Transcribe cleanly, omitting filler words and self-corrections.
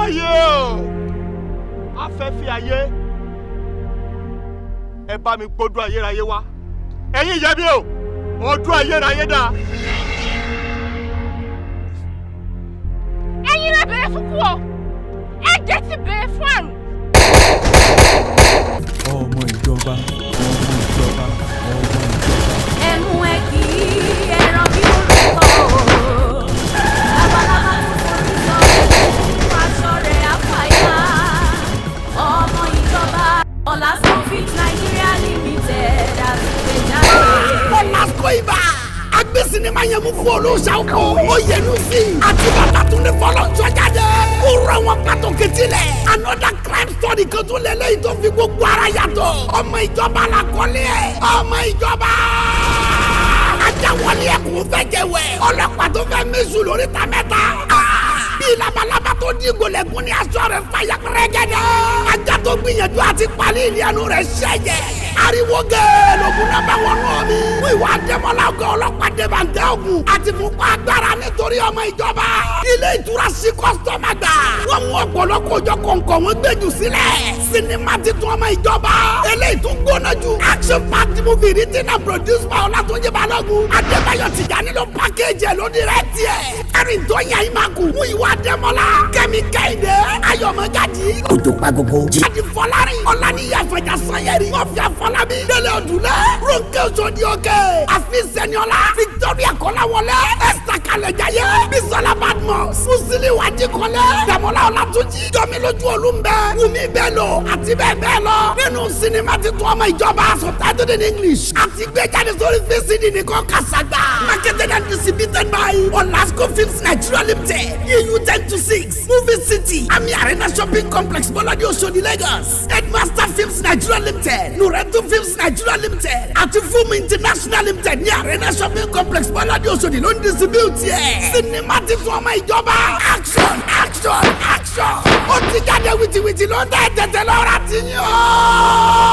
Ayé o, afẹ́fẹ́ ayé, ẹ bá mi gbódú ayérayé wá. Ẹ̀yin ìyá mi o, ọdún ayérayé dá. Ẹ̀yin lè bèrè fún kú o, ẹ̀jẹ̀ ti bèrè fún àrùn. Ọmọ ìjọba, ọmọ ìjọba, ọmọ ìjọba. Ẹmu ẹ kì í ẹran bí orúkọ o. Labalábá tó forí sọ aṣọ rẹ̀ àfàyà. Ọmọ ìjọba, Ọ̀làsán Films Nigeria Limited àti gbé jáde. Ọ̀làsíkò ibà agbe sinimá yẹn mú fún olóòṣà oko oyenu sí àti bàtà tún ní fọlọ́njọ́ jáde kó rọ wọn pàtó kẹtìlẹ̀. Another crime story kan tún lé lẹ́yìn tó fi gbogbo ara yàtọ̀. Ọmọ ìjọba la kọ́lé ẹ̀, ọmọ ìjọba ajáwọlé ẹkùn fẹ́ jẹwẹ́, ọlọ́pàá tó fẹ́ mẹ́sù lórí ta mẹ́ta. Bí labalábá tó di gbolẹ̀kùn ní aṣọ rẹ̀ fàyà pẹ́rẹ́gẹ́dẹ́. Ajá tó gbìyànjú àti pali ìlíànú rẹ̀ ṣẹ̀jẹ̀. Ariwo gẹ́ẹ́ lógun náà bá wọnú omi. Fún ìwà àdèmọ́lá ọ̀gá ọlọ́pàá débàntẹ́ ògùn àti fúnpá agbára nítorí ọmọ ìjọba. Ilé ìtura sí customer gbà. Wọ́n mú ọ̀pọ̀lọpọ̀ òjò kọ̀ǹkọ̀ wọn gbẹ́jù sílẹ̀. Sinimá titun ọmọ ìjọba, eléyìí tún gbóná jù. Action packed movie written and produced by Ọlátúnjí Balógun. Adébáyọ̀ Tìjàní ló package ẹ̀, ló direct ẹ̀. Ẹ̀rìn tó yàn yín máa kù. Mú ìwà Adémọ́lá, Kẹ́mi Kẹ́hìndé, Ayọ̀mọ́jáde. Òjò Pagogo. Jáde Fọlárin, Ọláníyà Àfẹ̀jà Sanyẹ̀rì, Mọ̀fíà Fọlábí, Délé Ọdúnlẹ̀, Ronke Sodiọkẹ, Àfíìs Ẹniọlá, Victoria Kọ́láwọlé, Esther Kalẹ̀jáyé, Bisola Badmus, Musili Wájíkọ́lé, Dàmọ́lá Ọlátúnjí, Jọmilójú Olúmbẹ, Wùmí Bello, àti bẹ́ẹ̀ bẹ́ẹ̀ lọ. Nínú sinimá titun ọmọ ìjọba, subtitled in English, àti gbéjáde sórí VCD nìkan kàṣàgbà. Marketed and distributed by Olasco Films Nigeria Limited, EU 10 to 6, Movie City, Ami Arena Shopping Complex, Bọ́ládé, Oṣodi, Lagos. Headmaster Films Nigeria Limited, Nuretu Films Nigeria Limited, àti Fúnmi International Limited ní Arena Shopping Complex, Bọ́ládé, Oṣodi ló ń distribute ẹ̀. Sinimá titun ọmọ ìjọba, action, action, action. Ó ti jáde wìtìwìtì ló ń tẹ̀ tẹ̀tẹ̀ lọ́ra ti yàn.